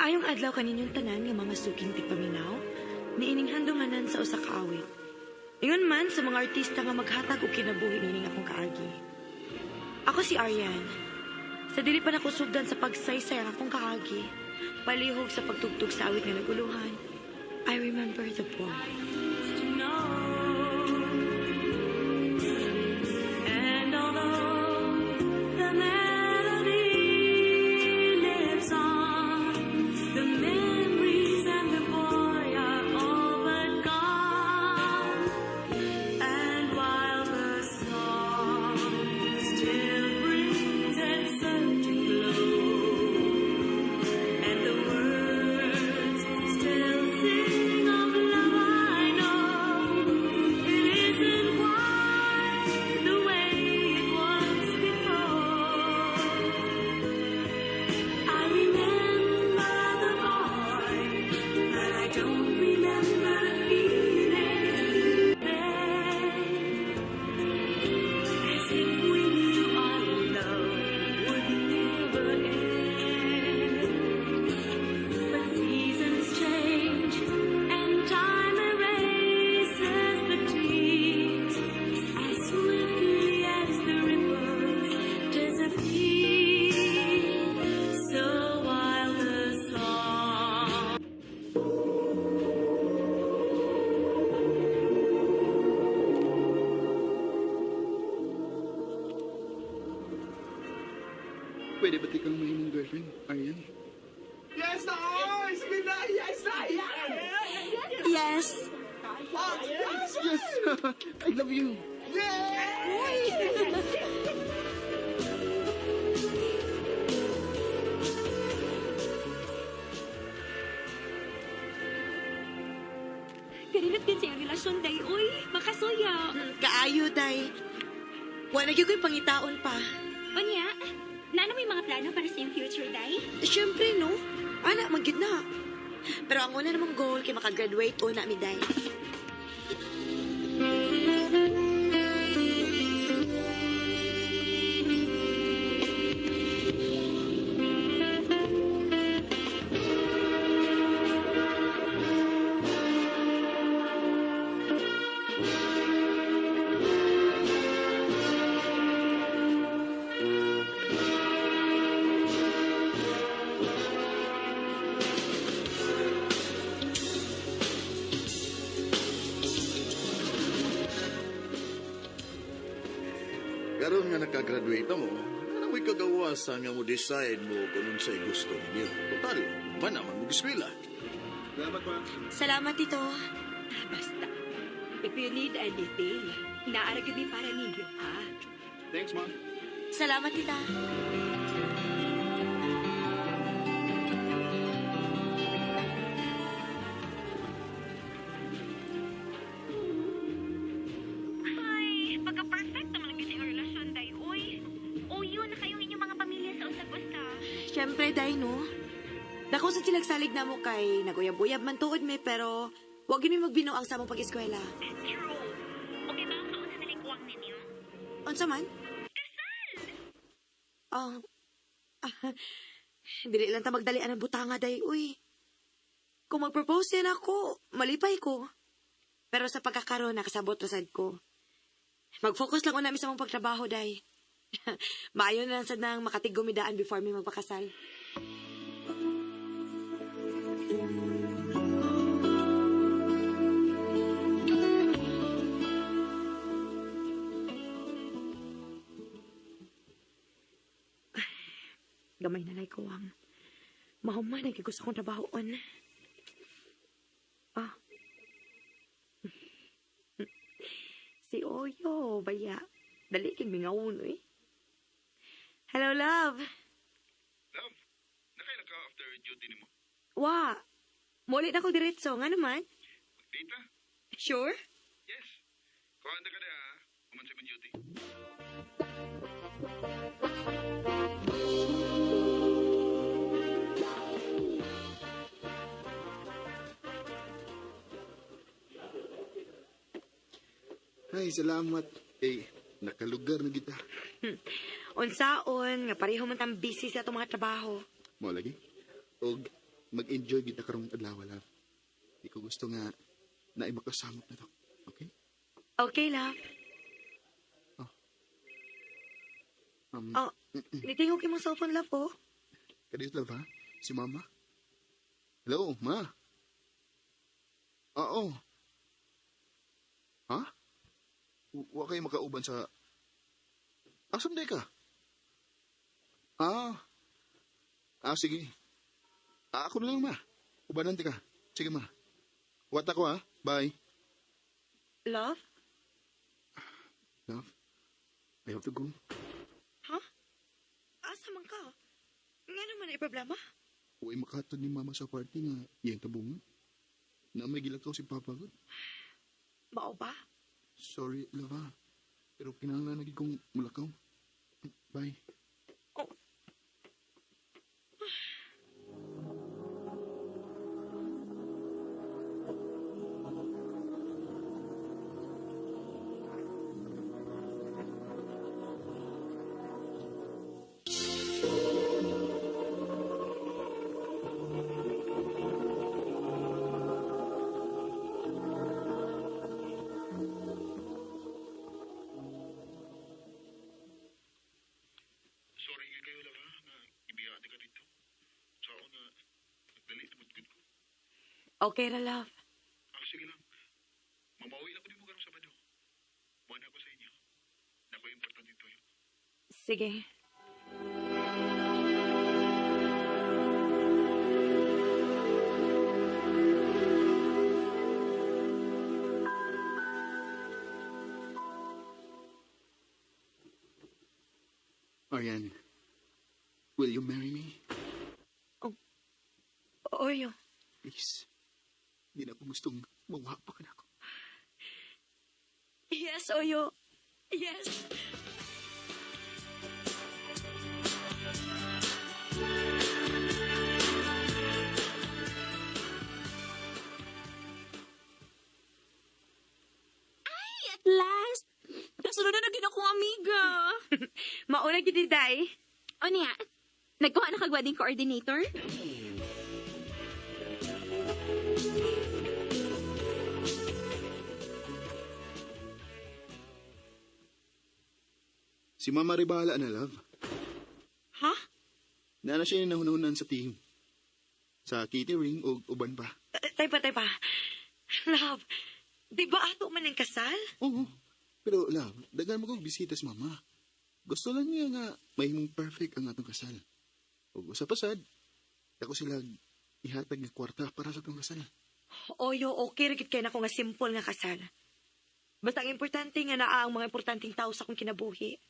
Maayong adlaw kaninyong tanan nga mga suking tigpaminaw, niining handunganan sa usa ka awit. Ingon man sa mga artista nga maghatag og kinabuhi niining akong kaagi. Ako si Arian. Sa dili pa nako sugdan sa pagsaysay ang akong kaagi, palihog sa pagtugtog sa awit nga naguluhan, I remember the boy. To know. And although the melody lives on, the memories and the boy are all but gone. And while the song still brings that certain glow, and the words still sing of love, I know it isn't quite the way it was before. I remember the boy, but I don't remember the feeling then. As if we knew our love would never end. But seasons change and time erases the tears as swiftly as the ripples disappear. So while the song Pwede ba tikang mahimong girlfriend, Arian? Yes na! Oy! Sige na! Yes na! Yes! Yes! Yes! Yes! I love you! Yes! Karinot din sa relasyon, day. Uy, makasuya. Kaayo, day. Wa na gyud ko'y pangitaon pa. Unya, naano may mga plano para sa iyong future, day? Siyempre, no? Ana, man gyud na. Pero ang una namong goal kay makagraduate una mi, day. Karon nga nakagraduate mo, ano mo'y kagawasan nga mo decide mo kung unsay gusto ninyo. Total, ba naman mo eskwela? Salamat, ma. Salamat, Tito. Basta, if you need anything, naa ra gyud mi para ninyo, ha? Thanks, ma. Salamat, Tita. Ay, pagka-perfect naman ang iyong relasyon, day. Uy, uyo na kayong inyong mga pamilya sa usag-usa. Siyempre, day, no? Dako sa silagsalig na mo kay naguyab-uyab man tuod mi, pero wag yun mi magbinuang sa among pag-eskwela. True. Okay ba ang kauna nalikuwang ninyo? Unsa man? Oh. Ah, dili lang ta magdalian ang butanga, day. Uy. Kung mag-propose yan ako, malipay ko. Pero sa pagkakaroon, nakasabot ra sad ko. Mag-focus lang una mi sa mong pagtrabaho, day. Maayo na lang sad nang makatigumidaan before mi magpakasal. Gamay na lay ko ang mahuman ang gusto kong trabahoon. Ah. Si Oyo, baya. Dali kay mingawon eh. Hello, love. Love, nakaila ka after duty nimo? Wa. Muli na ko diretso. Nga naman. Mag-date ta? Sure? Yes. Kuhaan ka na, ha? Human sa imong duty. Ay, salamat. Eh, nakalugar na kita. Unsaon, nga pareho man tang busy sa atong mga trabaho. Mao lagi. Og Mag-enjoy kita karong adlaw, love. Di ko gusto nga na makasamot na to. Okay? Okay, love. Oh, nitingog imong cellphone, love, oh. Kadiyot, love, ha? Si mama? Hello, ma? Oo. Ha? Wa kayo makauban sa... Asam day ka? Ah. Ah, sige. Ah, ako na lang, ma. Ubanan ti ka. Sige, ma. Wat ako, ha? Bye. Love? Love, I have to go. Ha? Asa man ka? Nga naman ay problema? Uy, makatod ni mama sa party nga iyang tabungan. Na may gilakaw si Papa God. Mao ba? Sorry, love, ha? Pero kinahanglan na gid kong mulakaw. Bye. Oh. Sorry nga kayo, love, ha? Na ibiyaate ka dito. Sa ako nga, nagdali na gud ko. Okay ra, love. Ah, sige lang. Mamauwi lang ko din mo karong Sabado. Buwan ako sa inyo. Naku, importante ito yun. Sige. Ariane, will you marry me? Oyo. Please. Hindi na ako gustong mawapa ka na ako. Yes, Oyo. Yes. At last! Kasunod na naging akong amiga. Mauna gid day. O niya, nagkuha na kag wedding coordinator? Si Mama Ribala na, love. Ha? Naana siya yung nahunahunan sa team. Sa catering o uban pa. Tay pa, tay pa. Love, di ba ato man ang kasal? Oo. Pero, love, daghan mo kong bisita si Mama. Gusto lang niya nga mahimong perfect ang atong kasal. O sa pasad, ako sila ihatag ng kwarta para sa atong kasal. Oyo, okay ra gid kay nako nga simple nga kasal. Basta ang importante nga naa ang mga importanteng tao sa akong kinabuhi.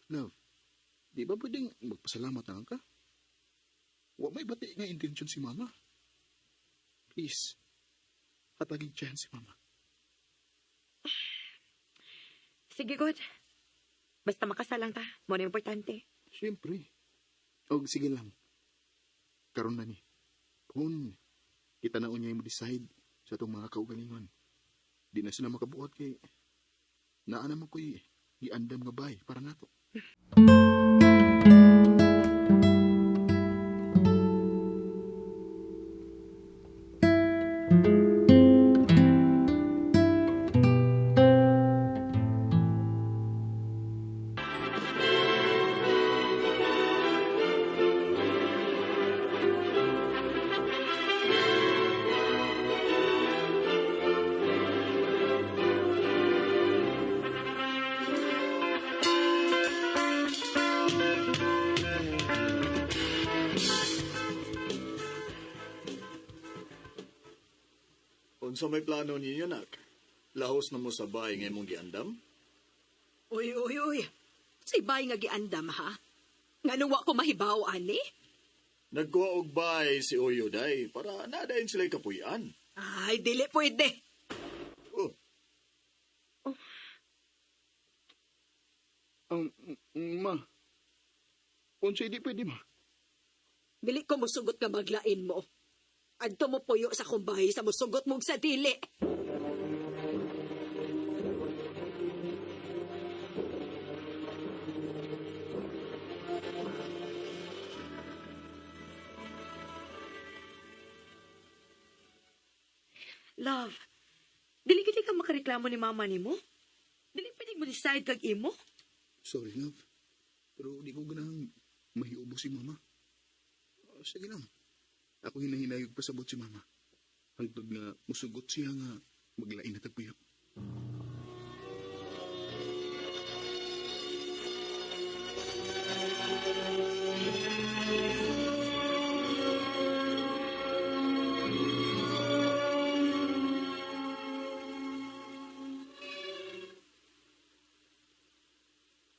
Love, di ba pwedeng magpasalamat na lang ka? Wa may bati nga intensyon si Mama. Please, hatagin chance si Mama. Sige, good. Basta makasal lang ta. Mo na importante. Siyempre. Og sige lang. Karon na ni. Kung kita na unya mo decide sa atong mga kaugalingon. Di na sila makabuot kay naa naman ko'y giandam nga bay para nato. Unsa may plano ninyo, nak? Lahos na mo sa bahay nga imong giandam? Uy, uy, uy. Say bay nga giandam, ha? Nga wa ko mahibaw, ani? Nagkuha og bahay si Oyo, day, para nadayon sila'y kapuyan. Ay, dili pwede. Oh, Ma. Unsay di pwede, ma? Dili ko musugot nga maglain mo. Adto mo puyo sa kumbay sa musugot mong sa dili. Love, dili gid ka makareklamo ni mama nimo? Dili pwede mo decide kag imo? Sorry, love. Pero di ko ganahang mahiubo si mama. Sige lang. Ako hinahinayog pasabot si mama. Hangtod nga musugot siya nga maglain na tagpuyo.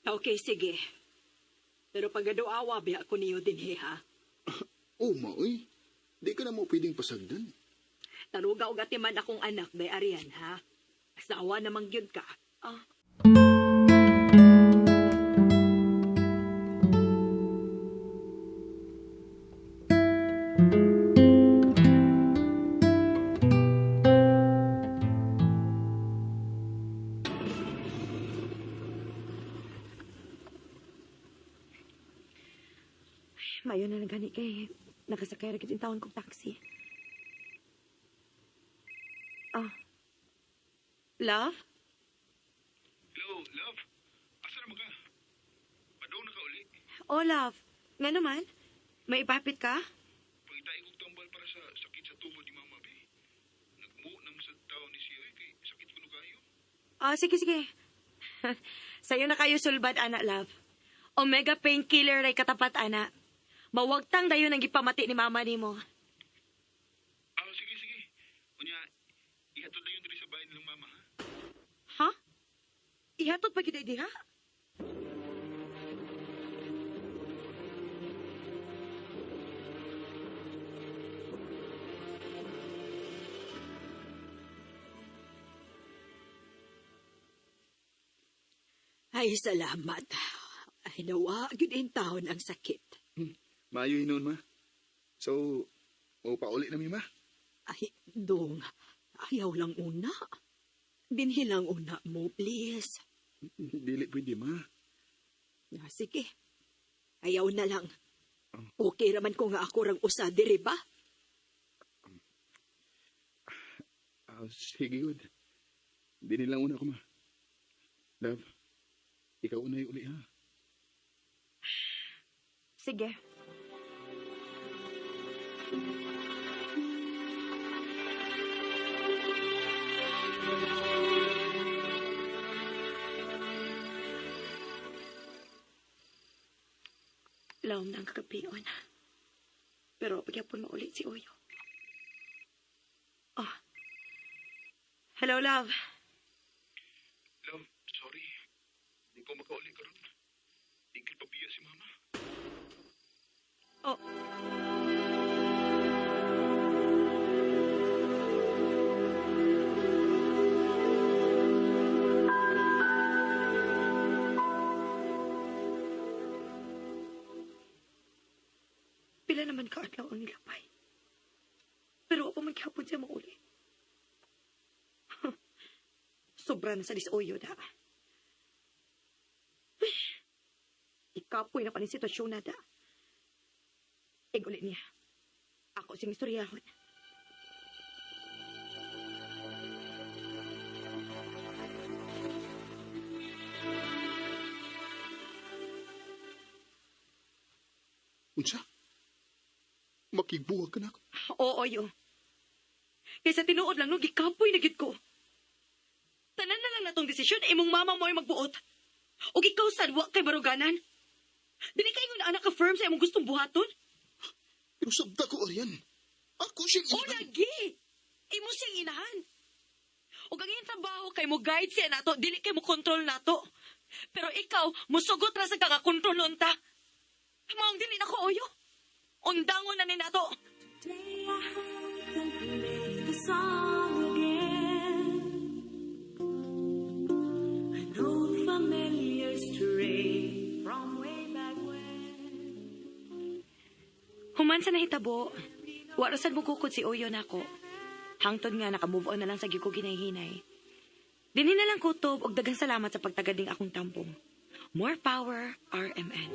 Okay, sige. Pero pagaduawa biya ko niyo dinhi ha. Oh, ma, uy. Di ka na mo pwedeng pasagdan. Taruga og atiman akong anak day Arian ha. Asawa namang gyud ka. Ah. Mayo na lang gani kay nakasakay ra gid in taon kog taxi. Ah. Love? Hello, love. Asa naman ka? Padaw na ka uli. Oh, love. Nga naman? May ipapit ka? Pangitay kong tambal para sa sakit sa tuhod ni Mama, be. Nagmuo naman sa tao ni siya, eh, kay sakit ko na kayo. Ah, sige, sige. Sa'yo na kayo sulbad, ana, love. Omega painkiller ray katapat, ana. Mawagtang dayon ang gipamati ni mama nimo. Ah, sige, sige. Unya, ihatod na yun diri sa bahay nilang mama, ha? Ha? Ihatod pa gid diha? Ay, salamat. Ay, nawa, gyud in taon ang sakit. Maayo hinuon, ma. So, o pauli na mi, ma. Ay, dong, ayaw lang una. Dinhi lang una mo, please. Dili pwede, ma. Ah, sige. Ayaw na lang. Okay raman ko nga ako rang usa diri ba? Ah, sige, good. Dili lang una ko, ma. Love, ikaw una yung uli, ha? Sige. Lawom na ang kagabion. Pero pagyapon maulit si Oyo. Oh. Hello, love. Love, sorry. Di ko makauli karon. Di kay pabiya si Mama. Oh. Pila naman ka adlaw ang nilapay. Pero ako man gihapon siya mauli. Sobra na sa disoyo da. Uy, ikapoy na pa ni sitwasyon na da. Igulit niya. Ako sing istoryahon. Unsa? Makigbuwag ka na ako. Oo, yo. Kaysa tinuod lang no, gikapoy na gid ko. Tanan na lang natong desisyon, imong mama mo ay magbuot. O ikaw sad wa kay baruganan. Dili kay ingon anak ka firm sa imong gustong buhaton. Pero sabta ko, Arian. Ako siyang O lagi. Imo siyang inahan. Ug ang iyang trabaho kay mo guide siya nato, dili kay mo control nato. Pero ikaw, musugot ra sa kakakontrol unta. Maong dili na ko oyo. Undangon na ni nato. Today I can play the song again. An old familiar strain from way back when. Human sa nahitabo, wa ra sad mo kukod si Oyo nako. Hangtod nga naka-move on na lang sa gyud ko ginahinay. Dinhi na lang kutob og daghang salamat sa pagtagad ning akong tampong. More power, RMN.